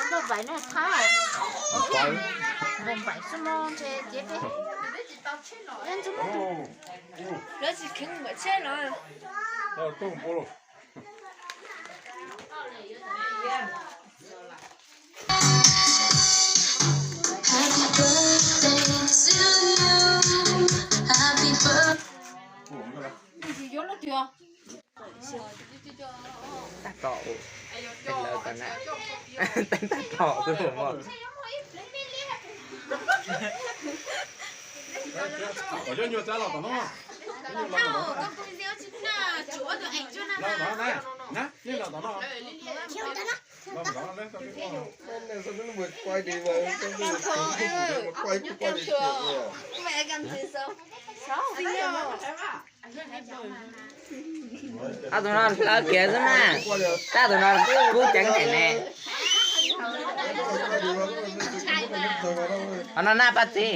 Npauj Npaim na, thab. Npauj Npaim xwb no ntshe ces peb. Lawv tsis kheev npaim tsheb los. Tag tom, lawv kom na, teeb tag tom xwb mas. Ob tug no hlawv kiag xwb mas, tab tus no kub ceev heev ne. Qhov no na Paj Txi.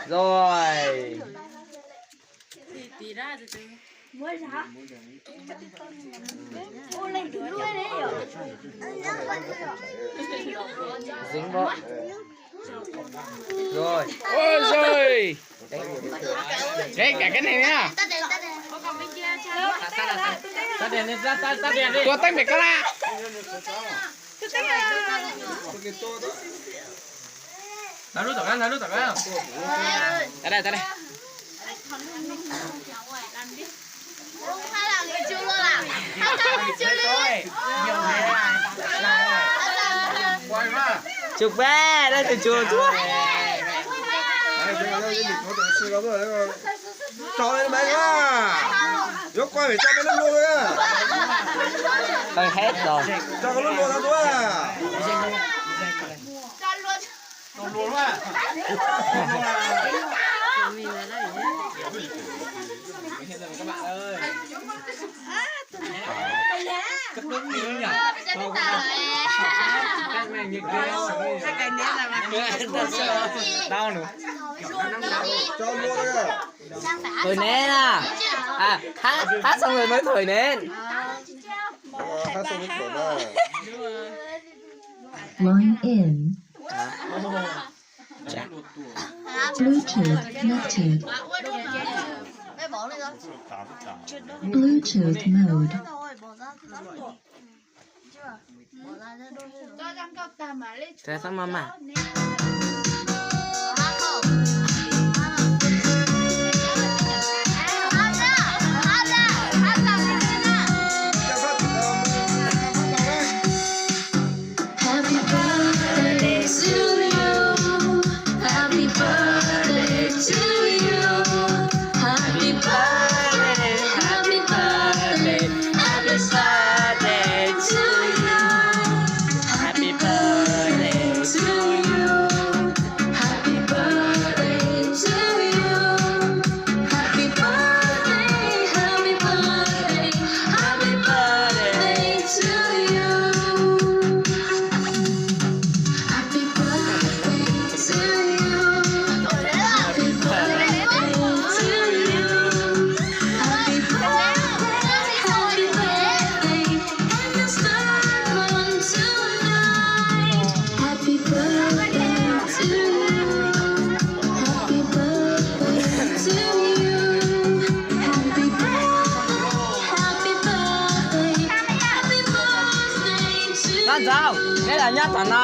Rồi. Dính vào. Rồi. Ôi giời. Đấy, cả cái này nhá. Tắt đèn đi, tắt, tắt, tắt đèn đi. Tua tắt đèn con ạ. Tắt lub tỏ, tắt lub tỏ. Tắt đây, tắt đây. Chụp bé, đây từ chùa chùa. Tso lên máy ra. Dấu quay phải cho cái lốp lua ra. Hơi hết rồi. Cho cái lốp lua ra đúng không? Đau nữa. Thổi nến à? À, hát, hát xong rồi mới thổi nến. Line in. Bluetooth connected. Bluetooth mode. Txhob maj maj. Happy birthday to you. Happy birthday to you. Happy birthday, happy birthday, happy birthday to you. Happy birthday to you. Happy birthday to you. Happy birthday, happy birthday, happy birthday to you. Happy birthday to you. Happy birthday to you. Happy birthday, happy birthday, and the stars burn tonight. Happy birthday to you. Happy birthday to you. Happy birthday, happy birthday, happy birthday to you. Nyob ntxov, neb los nyob tom no.